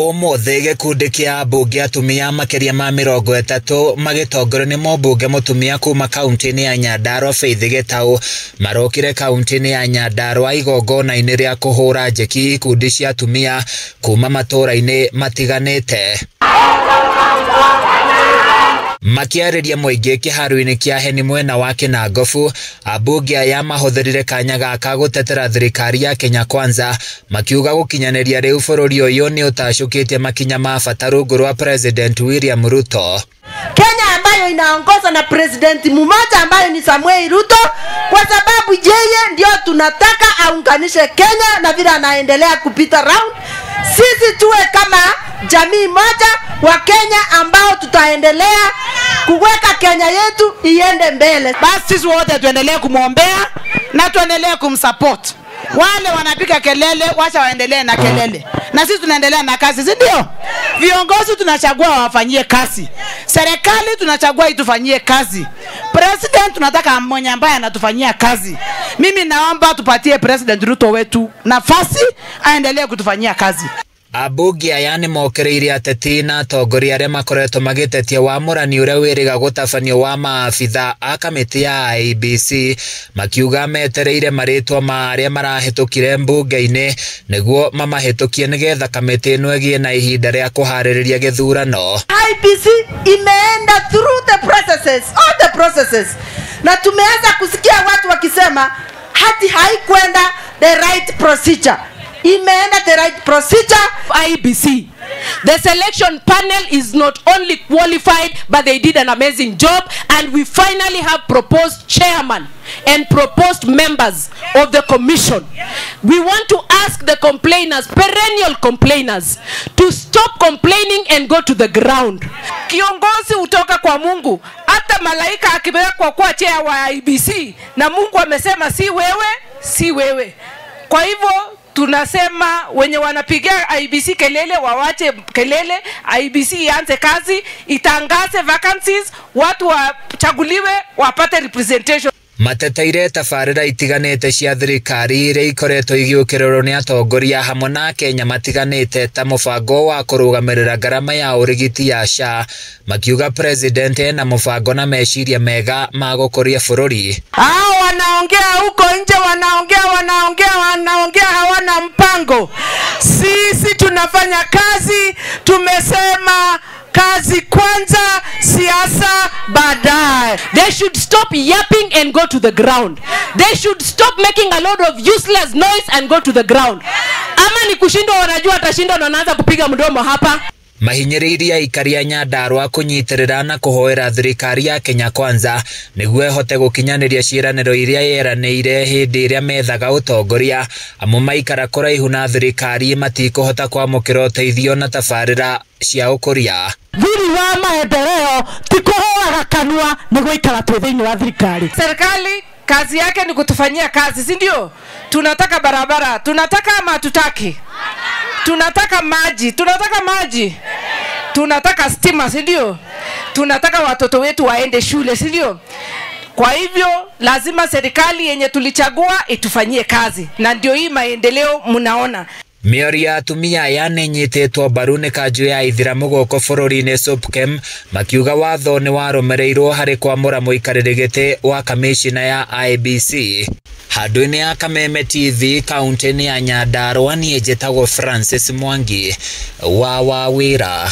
Ũmũthĩ gĩkundi kĩa ambunge atumia makĩria ma 30 magĩtongorio nĩ mũmbunge mũtumia kuma kaunti-inĩ ya Nyandarua Faith Gitau marokire kaunti-inĩ ya Nyandarua igongona-inĩ rĩa kũhũra njeki ikundi cia atumia kuma matũũra-inĩ matiganĩte. Makiarĩria mũingĩ kĩharo-inĩ kĩa Heni mwena wa Kĩnangobu, ambunge aya mahũthĩrire kanya gaka gũtetera thirikari ya Kenya Kwanza, makiuga gũkinyanĩria rĩu bũrũri ũyũ nĩ ũtacũkĩtie makinya ma bata rungu rwa President William Ruto. Kenya ambayo inaongozwa na president mmoja ambaye ni Samuel Ruto, kwa sababu yeye ndio tunataka aunganishe Kenya na vile anaendelea kupita round. Sisi tuwe kama jamii moja wa Kenya ambao tutaendelea kuweka Kenya yetu iende mbele. Basi sisi wote tuendelee kumuombea na tuendelee kumsupport. Wale wanapiga kelele wacha waendelee na kelele, na sisi tunaendelea na kazi, si ndio? Viongozi tunachagua wafanyie kazi, serikali tunachagua itufanyie kazi, president tunataka mwenye ambaye anatufanyia kazi. Mimi naomba tupatie President Ruto wetu nafasi aendelee kutufanyia kazi. Ambunge aya nĩmokĩrĩire ateti na atongoria arĩa makoretwo magĩtetia wamũrani ũrĩa wĩrĩga gũtabanio wa maabitha a kamĩtĩ ya IEBC, makiuga metereire marĩtwa ma arĩa marahĩtũkire mbunge-inĩ nĩguo mamahĩtũkie nĩgetha kamĩtĩ ĩno ĩgĩe na ihinda rĩa kũharĩrĩria gĩthurano. IEBC imeenda through the processes, all the processes, na tumeanza kusikia watu wakisema hati haikwenda the right procedure. Imeenda the right procedure. IEBC, the selection panel is not only qualified, but they did an amazing job, and we finally have proposed chairman and proposed members of the commission. We want to ask the complainers, perennial complainers, to stop complaining and go to the ground. Kiongozi hutoka kwa Mungu. Hata malaika akiwekwa kuwa chair wa IEBC na Mungu amesema si wewe, si wewe. Kwa hivyo tunasema wenye wanapigia IEBC kelele wawache kelele, IEBC ianze kazi, itangaze vacancies, watu wachaguliwe wapate representation. Mateteire tabarĩra itiganĩte cia thirikari iria ikoretwo igĩũkĩrĩrwo nĩ atongoria hamwe na Kenya matiganĩte ta mũbango wa kũrũgamĩrĩra ngarama ya ũrigiti ya SHA, makiuga president ena mũbango na meciria mega ma gũkũria bũrũri. Hao wanaongea huko nje, wanaongea wanaongea wanaongea, hawana mpango. Sisi tunafanya kazi, tumesema kazi kwanza, siasa baadaye. They should stop yapping and go to the ground. They should stop making a lot of useless noise and go to the ground. Ama ni kushindwa, wanajua atashindwa na wanaanza kupiga mdomo hapa. Mahinyĩrĩirie aikari a Nyandarua kũnyitĩrĩra na kũhoera thirikari ya Kenya Kwanza nĩguo ĩhote gũkinyanĩria ciĩranĩro iria yeranĩire hĩndĩ ĩrĩa methaga ũtongoria, amu maikara kũraihu na thirikari matikũhota kwamũkĩra ũteithio na tabarĩra cia ũkũria. Thiri wa maendeleo ti kũhũraga kanua, nĩ gũikara twĩ thĩinĩ wa thirikari. Serikali kazi yake ni kutufanyia kazi, si ndio? Tunataka barabara, tunataka ama hatutaki? Tunataka maji, tunataka maji. Tunataka stima, si ndio? Tunataka watoto wetu waende shule, si ndio? Kwa hivyo lazima serikali yenye tulichagua itufanyie kazi, na ndio hii maendeleo mnaona. Mĩario ya atumia aya nĩĩnyitĩtwo mbaru nĩ kanjũ ya ithĩramu gũkũ bũrũri-inĩ SUPKEM, makiuga watho nĩ warũmĩrĩirwo harĩ kwamũra mũikarĩri gĩtĩ wa kamĩcina ya IEBC. Handũ-inĩ ya Kameme TV kaunti-inĩ ya Nyandarua, niĩ njĩtagwo Francis Mwangi wa Wawĩra.